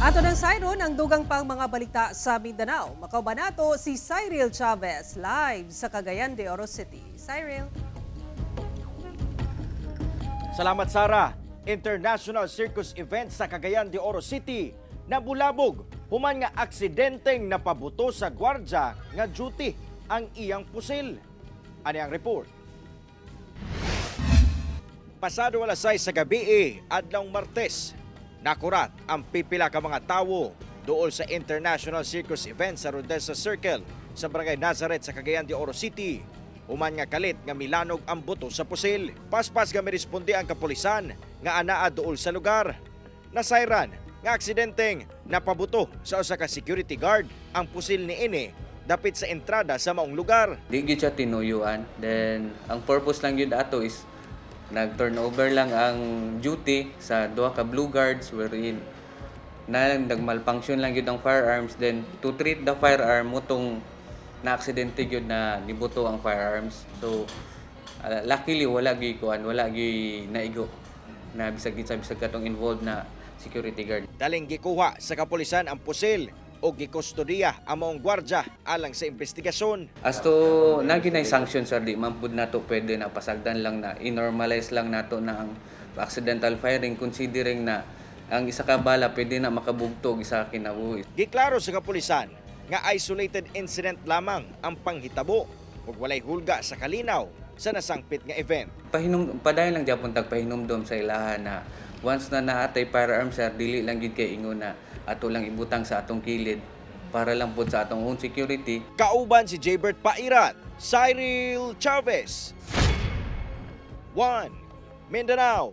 Ato ng sayron ang dugang pang mga balita sa Mindanao. Makauban nato si Cyril Chavez live sa Cagayan de Oro City. Cyril. Salamat, Sara. International Circus event sa Cagayan de Oro City nabulabog human nga aksidenteng napabuto sa gwardya nga duty ang iyang pusil. Ani ang report. Pasado alas 6 sa gabi adlawng Martes, nakurat ang pipila ka mga tawo duol sa International Circus event sa Rodessa Circle sa Barangay Nazareth sa Cagayan de Oro City. Human nga kalit nga milanog ang buto sa pusil. Paspas nga miresponde ang kapulisan nga anaa duol sa lugar. Nasayran nga aksidenteng napabuto sa usa ka security guard ang pusil niini dapit sa entrada sa maong lugar. Di gyud siya tinuyuan. Then ang purpose lang gyud ato is nag-turnover lang ang duty sa duha ka blue guards wherein na nag-malfunction lang gyud ang firearms, then to treat the firearm mao tong na aksidente gyud na nibuto ang firearms. So luckily wala gyud kuan, wala gyud naigo na bisag kinsa, bisag katong involved na security guard. Daling gikuha sa kapulisan ang pusil o gikustodiya ang maong gwardya alang sa investigasyon. As to naa gyud sanction, sir, di man pud nato pwede na pasagdan lang na i-normalize lang nato na ang accidental firing, considering na ang isa ka bala pwede na makabugtog isa ka kinabuhi. Giklaro sa kapulisan nga isolated incident lamang ang panghitabo ug walay hulga sa kalinaw sa nasangpit nga event. Pahinum padayon lang gyapon tag pahinumdom sa ilaha na once na naa tay firearm, sir, dili lang gyud kay ingon na ato lang ibutang sa atong kilid, para lang pud sa atong own security. Kauban si Jaybert Pairat, Cyril Chavez. 1 Mindanao.